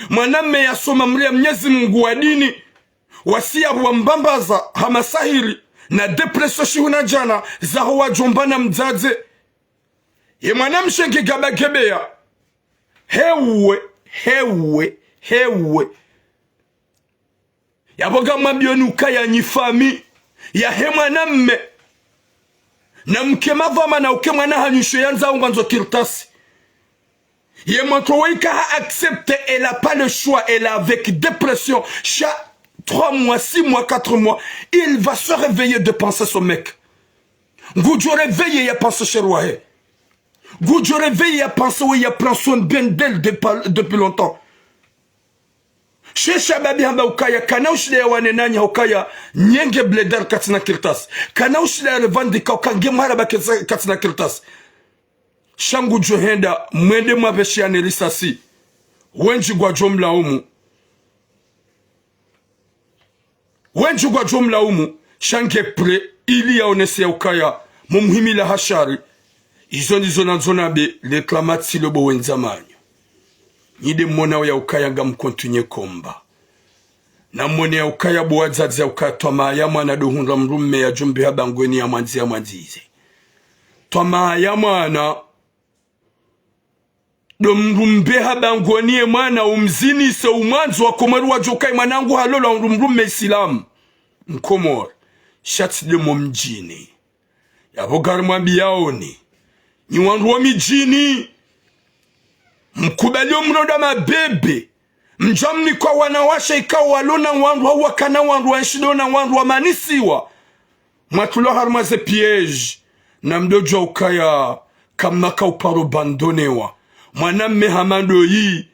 Mwanamme yasoma amri ya Mnyezi Mungu wa dini. Wasi yapvo wambambaza ha masahiri na dépression shihuna djana zaho wadjomba na mdzadze. Ye mwanamshe nge gaba gebeya. Hewe, hewe, hewe. Yapvo ngamwambioni ukaya nyi famiyi yahe mwanamme, namke madhwamana uka e mwana hanyu she yandzao ngwandzo kartasi. Ye mwanamshe we ika ha accepté, elle a pas le choix, elle est avec dépression. Chaque trois mois, six mois, quatre mois, il va se réveiller de penser son mec. Ngudjo réveiller ya penser chéri wahe. Ngudjo réveiller ya penser we ya prend soin bien d'elle depuis, depuis longtemps. She shababi hamba ukaya kana ushida ya wane nanyi ha ukaya nyi nge bledar katsina kartasi. Kana ushida ya revendiquer uka nge mharaba ketsa-, katsina kartasi. Sha ngudjo henda mwende mwapveshiyane risasi. Wendji ngwadjo mlaumu. Wendji ngwadjo mlaumu, sha nge prêt, ili yaonese ya ukaya, mumuhimila ha shari. Izo ndizo nandzo nambe, réclamations bo wendza manyo. Nyi nde mwonao ya ukaya ngam continuer combat. Namwone ya ukaya bo wadzadze ya ukaya twamaa ya mwana ndo hundra mdrumme yadjombe ha bangweni yamwandzi yamwandzize. Twamaa ya mwana ndo mdrumbe ha bangweni ye mwana umzinise umwandzo wa Komori wadjo ukaya mwana hangu halolwa hundru mdrumme Isilamu. Mkomori. Sha tsi nde mo mdjini. Yapvo ngarimwambiyaoni. Nyi wandru wa midjini. Mkubali omronda mabebe. Mdjamnikwa wanawashe ikao walona wandru hau wakana wandru waenshi ndo na wandru wamanisiwa. Mwatulwa harumwa ze piège, na mdodjwa ukaya kamaka uparo bandonewa. Mwanamme hama ndoyi,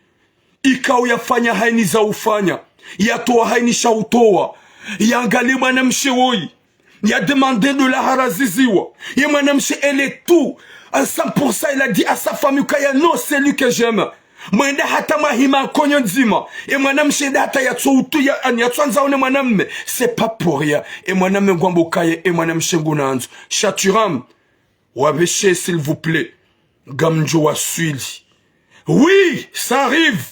ikao yafanya haini za ufanya, yatowa haini sha utowa, yangalie mwanamshe woyi, ya demande ndo la haraziziwa. Ye mwanamshe elle est tout, à cent pour cent, elle a dit à sa famille ukaya non, c'est lui que j'aime. Mwenda hata mwahima nkonyo ndzima. E mwanamshe enda hata yatso utu ya, ani yatso andza one mwanamme. C'est pas pour rien. E mwanamme ngwambo ukaya, e mwanamshe ngunandzo. Shaturam, wapveshe, s'il vous plaît. Ngamdjo waswili. Oui, ça arrive.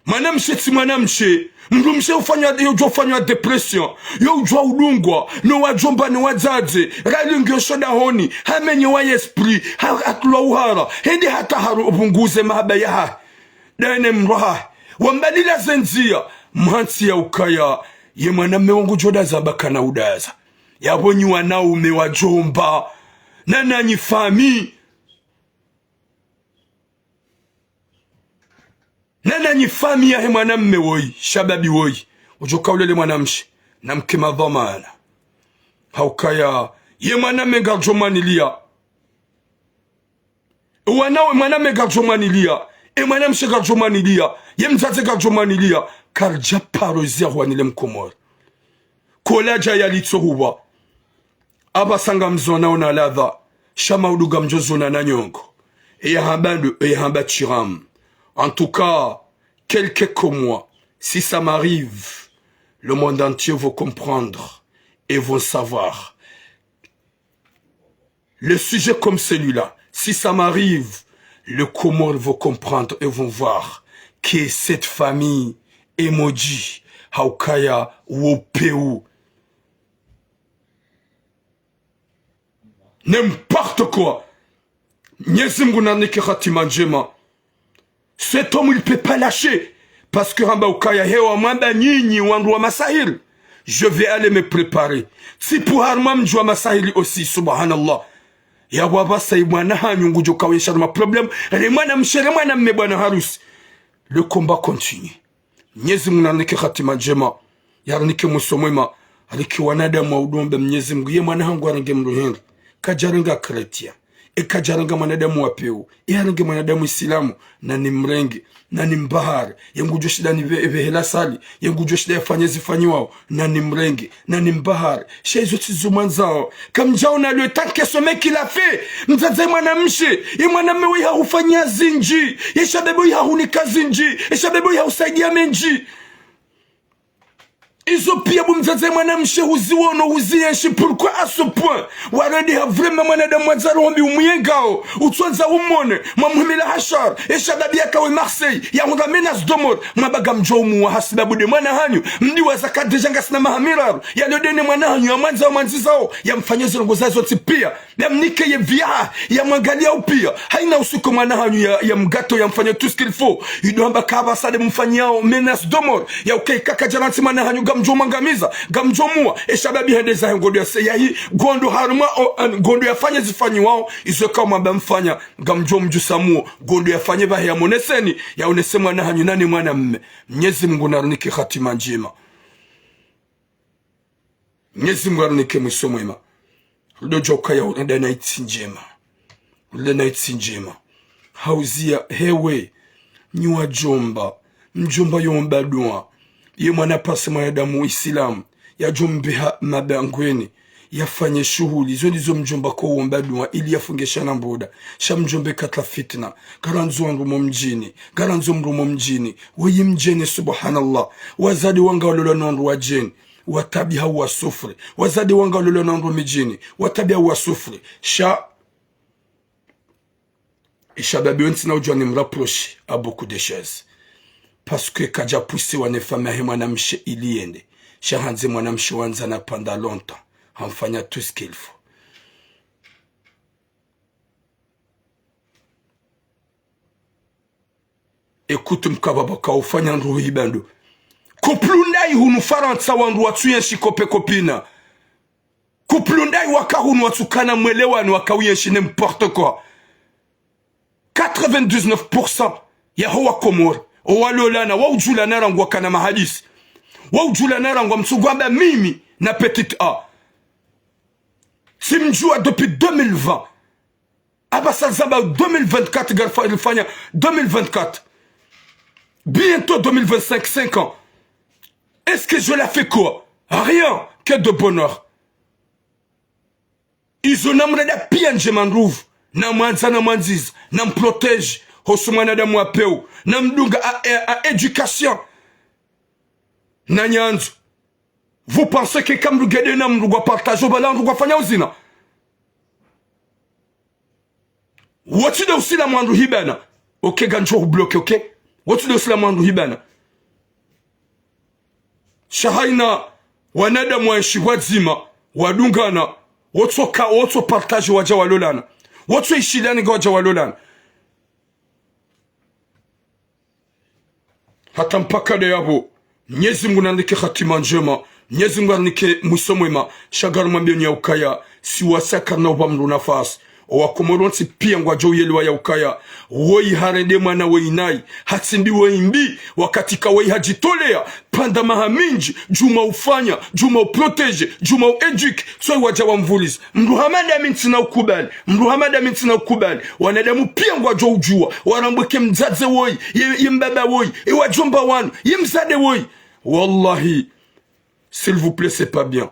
Mwanamshe tsi mwanamshe. Mdrumshe ufanywa, yo udjwa ufanywa dépression. Yo udjwa udungwa. No wadjomba no wadzadze. Rali ngiyo shodahoni. Hamenyewa esprit. Ha, hatulwa uhara. Hende hata haru upvunguze mahaba yahahe. Ndayene mdru wahahe. Wambalila ze ndziya. Mhantsi ya ukaya. Ye mwanamme wangu djo daza ba kana udaza. Yapvo nyi wanaume wadjomba. Na nanyi famiyi. Na nanyi famiyi yahe mwanamme woyi, shababi woyi. Udjo kaulele mwanamshe, namke madhwamana. Ha ukaya, ye mwanamme ngardjo mwaniliya. Wana we mwana mme karidjo mwaniliya, e mwana mshe karidjo mwaniliya, ye mdzadze karidjo mwaniliya, karidja paro ziya hwanile mkomori. Kola dja yalitso huwa. Apvasa ngamzonao na ladha, sha maudu ngamdjo zona na nyongo. Eya hamba ndo, eya hamba tshiramu. En tout cas, quelqu'un comme moi, si ça m'arrive, le monde entier va comprendre et vont savoir. Le sujet comme celui-là, si ça m'arrive, les Comores vont comprendre et vont voir que cette famille est maudite, ha ukaya wo upeu. N'importe quoi. Mnyezi Mngu narinike hatima ndjema. Cet homme, il peut pas lâcher. Parce que hamba ukaya hewa mwamba nyinyi wandru wa masahiri. Je vais aller me préparer. Tsipu harumwa mdji wa masahiri aussi, subhanallah. Yapvo apvasa ye mwana hanyu ngudjo kawesha harumwa problème. Ye mwana mshe, ye mwana mme bwana harusi. Le combat continue. Mnyezi Mngu narinike hatima ndjema, yarinike mwiso mwema, arike wanadamu wa udombe Mnyezi Mngu, ye mwana hangu arenge mdru hindri, kadjarenga chrétien, e kadjarenga mwanadamu wa peu, e arenge mwanadamu Isilamu, na nimrenge, na nimbahari, ye ngudjo shinda nipve-, nipvehe la salle, ye ngudjo shinda yafanye zifanyiwao, na nimrenge, na nimbahari, sha izo tsi zo mwandzao. Kamdjaona le temps que ce mec il a fait. Mdzadze mwana mshe, ye mwana mme we iha hufanya zindji, ye shababi we iha hunika zindji, ye shababi we iha husaidia mendji. Izo piya bo mdzadze mwana mshe huziwono, huziyenshi, pourquoi à ce point? Warendeha vraiment mwanadamu mwandza roho mbi umuyengao, utsondza umone, mwamuhimila hashar, ye shababi yakawe Marseille, yahundra menace de mort, mwamba ngamdjo umuwa hasibabu nde mwana hanyu, mdiwaza ka déjà ngasina maha miraru, yalio nde ne mwana hanyu, yamwandza, yamwandzizao, yamfanye zirongo zazo tsi piya. Yamnike ye vie yahe, yamwangaliya upiya. Haina usiku mwana hanyu ya, yamgato, yamfanye tout ce qu'il faut. Ido hamba ka apvasa nde mumfanyao menace de mort. Ya ukaya ka kadjarantsi mwana hanyu ngamdjo mwangamiza, ngamdjo muwa. Ye shababi hende zahe ngondo yase, yahi ngondo harumwa o, an, ngondo yafanye zifanyiwao, izo ka mwamba mfanya, ngamdjo mdjusa muwo. Ngondo yafanye pvahe yamoneseni, yaonese mwana hanyu nani mwana mme. Mnyezi Mngu narinike hatima ndjema. Mnyezi Mngu arinike mwiso mwema. Rudo djoka ya urenda na itsi ndjema. Urenda na itsi ndjema. Hauziya hewe, nyi wadjomba, mdjomba yomba dua. Ye mwana pasi mwanadamu Isilamu, yadjombeha mabangweni, yafanye shuhuli, zo ndizo mdjomba ko womba dua, ili yafunge shana mboda. Sha mdjomba katra fitna, ngarandzo wandru mo mdjini, ngarandzo mdru mo mdjini, weyi mdjeni subhanallah, wazade wanga walola no wandru wadjeni. Watabiha wasufri. Wazade wanga walola na wandru midjini. Watabiha wasufri. Sha, ye shababi we ntsina udjua nimrapproche à beaucoup de choses. Parce que kadja pusiwa ne famiyi yahe mwana mshe ili yende. Sha handze mwana mshe wandzana pendant longtemps. Hamfanya tout ce qu'il faut. Écoute mkababa ka ufanya ndruhu hibando. Couple ndayi hunu Farantsa wandru watsuyenshi kopekopina. Couple ndayi waka hunu watsukana mwelewano waka uyenshi n'importe quoi. Quatre-vingt-dix-neuf pour cent yaho wa Komori, owalolana, waudjulana rangu wakana mahadisi. Waudjulana rangu wa mtsugu amba mimi na petite A. Tsimdjua depuis deux mille vingt. Apvasa zamba deux mille vingt-quatre, ngarifa-, rifanya deux mille vingt-quatre. Bientôt deux mille vingt-cinq, cinq ans. Est-ce que je la fais quoi? Rien que de bonheur. Izo namrenda piya ndjema ndruvu. Namwandza, namwandziza, namprotège. Hosu mwanadamu wa peu. Namdunga à, à, à éducation. Na nyandzo. Vous pensez que kamdru ngede na mdru ngwa partage, bala mdru ngwafanya uzina? Wotsi nde usila mwandru hibana. Ok, ngandjo hubloquer, ok? Wotsi nde usila mwandru hibana. Sha haina wanadamu wayenshi pvwadzima, wadungana, wotsoka, wotso partage wadja walolana. Wotso ishiliana nga wadja walolana. Hata mpaka nde yapvo, Mnyezi Mngu narinike hatima ndjema, Mnyezi Mngu arinike mwiso mwema, sha ngarimwambiyeni ya ukaya, si wasi karina upva mdru nafasi, Owakomori wontsi piya ngwadjo uyelewa ya ukaya, woyi harende mwana woyi nayi, hatsimbi woyi mbi, wakati ka woyi hadjitolea, pvanda maha mindji, djuma ufanya, djuma uprotégé, djuma uéduqué, tsoyi wadja wamvuliza. Mdru hama nda mi ntsina ukubali, mdru hama nda mi ntsina ukubali. Wanadamu piya ngwadjo udjuwa, warambwe ke mdzadze woyi, ye, ye mbaba woyi, ye wadjomba wanu, ye mdzadze woyi. Wallahi, s'il vous plaît, c'est pas bien.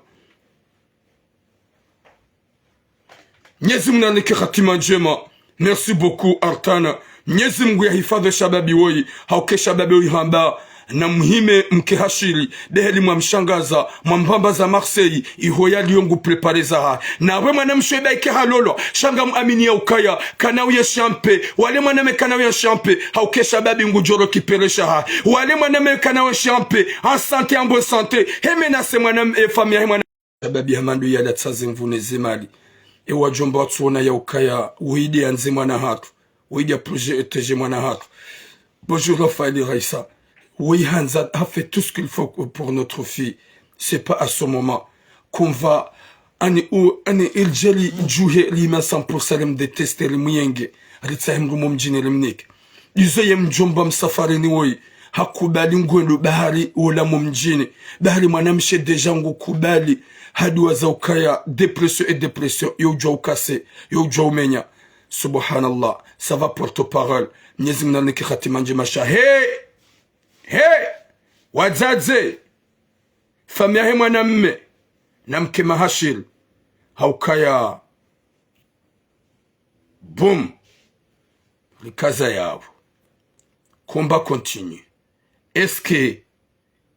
Mnyezi Mungu nanike hatima ndjema. Merci beaucoup, Artana. Mnyezi Mungu yahifadhwi shababi woyi, hauka shababi woyi hamba, na muhime mke hashiri, de heli mwamshangaza, mwambamba za Marseille, iho yaliyo ngu préparé zahahe. Na we mwanamshe bahi ke halolwa, sha ngamuamini ya ukaya, kana uye shampe, wale mwanamme kana uye shampe, hauka shababi ngudjo récupérer shahahe. Wale mwanamme kana uye shampe, en santé, en bonne santé, heme na se mwanamme, e famille, he mwana- Shababi hama ndo yala tsaze mvune ze mali. E wadjomba watsuona ya ukaya, woyi de yandze mwana hatru. Woyi de ya protéger mwana hatru. Bonjour Raphaël Raissa. Woyi handza, a fait tout ce qu'il faut pour notre fille. C'est pas à ce moment qu'on va, ani u, ani iljeli djuhe lima cent pour cent limdéteste limuyenge. Ritsahe mdru mo mdjini limnike. Izo ye mdjomba msafarini woyi, hakubali ngwendo bahari wola mo mdjini. Bahari mwanamshe déjà ngukubali, haduwa za ukaya dépression et dépression, yo udjuwa ukase, yo udjuwa umenya. Subhanallah, ça va porte-parole. Mnyezi Mungu nanike hatima ndjema sha. He! He! Wadzadze! Famille he mwanamme, na mke mahashiri. Haukaya. Boum. Rikaza yapvo. Combat continue. Est-ce que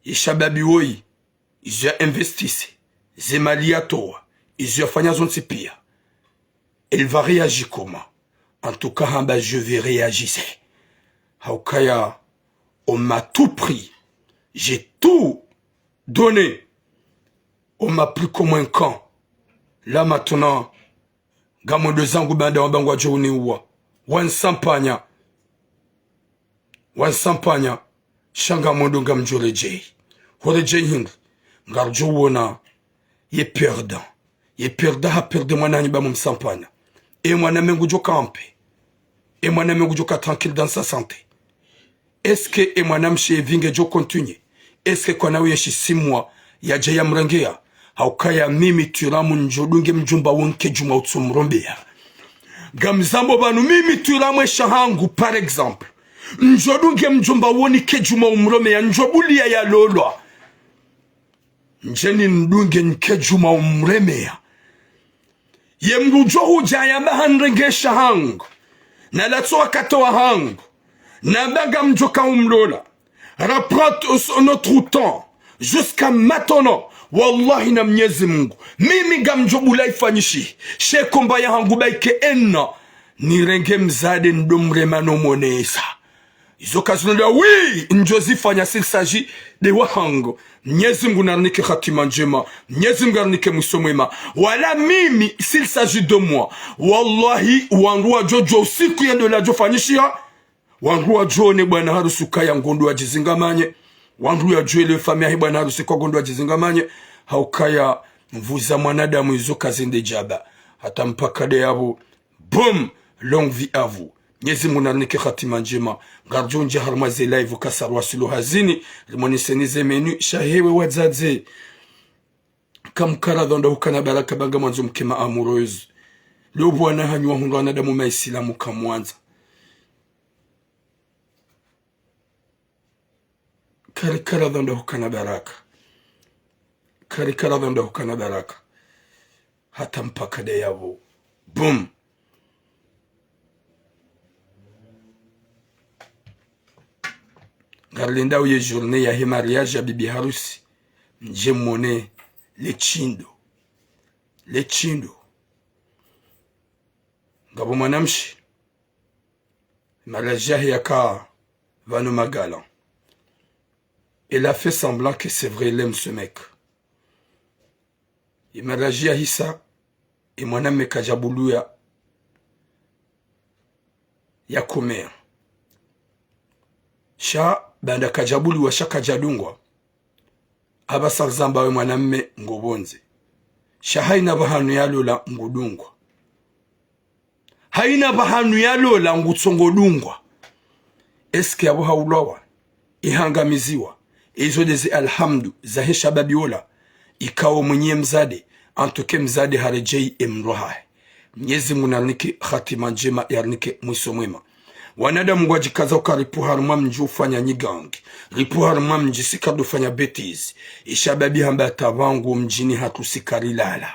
ye shababi woyi, izo ya investise, ze mali yatowa, izo yafanya zontsi piya, elle va réagir comment? En tout cas, hamba je vais réagir. Haukaya, on m'a tout pris. J'ai tout donné. On m'a pris comme un con. Là maintenant, ngamwendo zangu baanda wamba ngwadjo uniuwa. Wansampanya. Wansampanya. Sha ngamwendo ngamdjo redjeyi. Ho redjeyi hindri? Ngardjo wona ye perdant. Ye perdant ha perdre mwana hanyi ba mumsampanya. E mwanamme ngudjo ka en paix. E mwanamme ngudjo ka tranquille dans sa santé. Est-ce que e mwanamshe ye vie ngedjo continuer? Est-ce que kwana uye shisimwa yadja yamrengeya? Haukaya mimi Twiramu ndjo dunge mdjomba wo nke djuma utsumrombeya. Ngamzambo pvanu mimi Twiramu e shahangu, par exemple. Ndjo dunge mdjomba wo nike djuma umromeya, ndjo buliya yalolwa. Ndjeni ndunge nike djuma umremeya. Ye mdru djo hudja yamba hanrenge shahangu, na latso wakati wahangu, namba ngamdjo ka umlola. Reprendre notre temps jusqu'à maintenant. Wallahi na Mnyezi Mungu, mimi ngamdjo bula ifanyishihe, she combat yahangu bahi ke ena, nirenge mdzadze ndo mrema no monesa. Izo kazino nda, oui, ndjo zifanya s'il s'agit de wahangu. Mnyezi Mungu narinike hatima ndjema. Mnyezi Mungu narinike mwiso mwema. Wala mimi, s'il s'agit de moi, wallahi, wandru wadjo djuwa usiku yendo ladjo fanyishiha. Wandru wadjo ne bwana harusi ukaya ngondo wadjizingamanye. Wandru yadjo ele famille yahe bwana harusi kwa ngondo wadjizingamanye. Haukaya mvu za mwanadamu izo kazinde djaba. Hata mpaka de yapvo. Boum! Longue vie à vous. Mnyezi Mungu narinike hatima ndjema. Ngardjo ndja harumwa ze live kasa rwasilo hazini. Rimoneseni ze menu. Sha hewe wadzadze. Kamkara dhonda hukana baraka ba ngamwandzo mke ma amoureuse. Leo bwana hanyu wahundru wanadamu maisilamu kamwandza. Karikara dhonda hukana baraka. Karikara dhonda hukana baraka. Hata mpaka de yapvo. Boum! Ngarilindao ye journée yahe mariage ya bibi harusi. Ndje mwone le shindo. Le shindo. Ngapvo mwanamshe. Mariage yahe yaka pvanu magalan. Elle a fait semblant que c'est vrai, elle aime ce mec. Ye mariage yahisa, ye mwanamme kadjabuluwa, yakomeya. Sha baanda kadjabuluwa sha kadjadungwa. Apvasa rizamba we mwanamme ngopvondze. Sha hayina pvahanu yalola ngudungwa. Hayina pvahanu yalola ngutsongo dungwa. Est-ce que yapvo haulwawa, ihangamiziwa? Izo ndezi alhamdu zahe shababi wola. Ikao mwenye mdzadze, antuke mdzadze haredjeyi emdru hahe. Mnyezi Mungu narinike hatima ndjema, yarinike mwiso mwema. Wanadamu ngwadjikaza uka ripvo harumwa mdji ufanya nyigangi. Ripvo harumwa mdji si karidjofanya bêtise. Ishababi hamba hata pvangu mdjini hatru si karilala.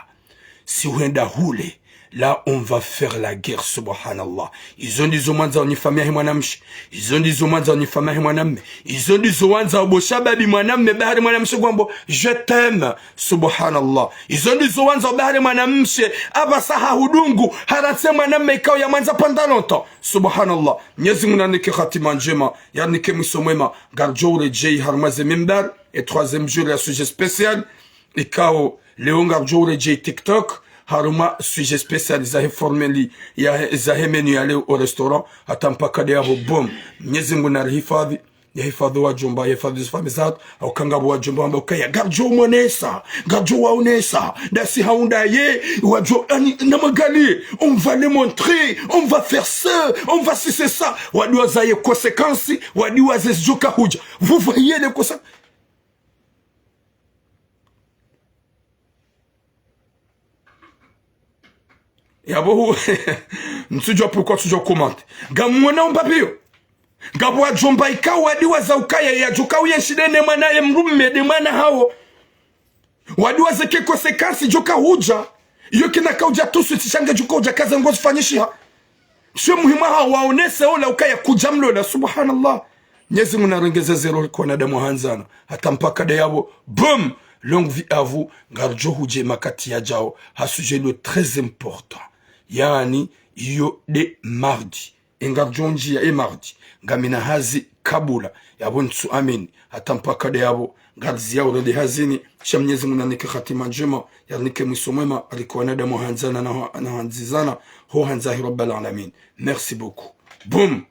Si hwenda hule, là on va faire la guerre, subhanallah. Izo ndizo mwandzao nyi famiyi yahe mwanamshe. Izo ndizo mwandzao nyi famiyi yahe mwanamme. Izo ndizo wandzao bo shababi mwanamme, bahari mwanamshe ngwambo, je t'aime. Subhanallah. Izo ndizo wandzao bahari mwanamshe, apvasa hahudungu, haratse mwanamme ikao yamwandza pendant longtemps. Subhanallah. Mnyezi Mungu narinike hatima ndjema, yarinike mwiso mwema, ngaridjo uredjeyi harumwa ze mimbar, e troisième jour ya sujet spécial. Ikao, leo ngaridjo uredjeyi TikTok, harumwa sujet spécial zahe formule ya, zahe menu ya leo au restaurant, hata mpaka ndeyapvo, boum. Mnyezi Mungu narihifadhi, yahifadhi wadjomba, yahifadhi zifamiyi zahatru, hauka ngapvo wadjomba wamba ukaya, ngaridjo umonesa, ngaridjo waonesa, ndasi haunda ye, wadjo, ani, namwangaliye, on va les montrer, on va faire ça, on va si c'est ça. Wadiwaza ye conséquence, wadiwaze zidjoka hudja. Vous voyez les conséquences? Yapvo hu, ntsudjua pourquoi ntsudjua comment. Ngamwona umba piyo. Ngapvo wadjomba ikao wadiwaza ukaya yadjoka uyenshi nde ne mwana ye mdrume nde mwana hawo. Wadiwaze ke conséquence djoka hudja. Iyo kayina kaudja tout de suite sha ngedjoka udja kaza ngozifanyishiha. Sho muhimu hawo waonese ola ukaya kudja mlola, subhanallah. Mnyezi Mungu narengeze zéro kwa wanadamu wahandzana. Hata mpaka ndeyapvo, boum! Longue vie à vous, ngaridjo hudje makati yadjao, ha sujet lo très important. Yaani, iyo nde mardi. E ngaridjo ndjiya e mardi. Ngamina hazi kabula. Yapvo ntsu amini. Hata mpaka ndeyapvo, ngariziyao rende hazini. Sha Mnyezi Mungu narinike hatima ndjema, yarinike mwiso mwema, arike wanadamu wahandzana na, na handzizana, ho handza hi Rabbal Alamin. Merci beaucoup. Boum!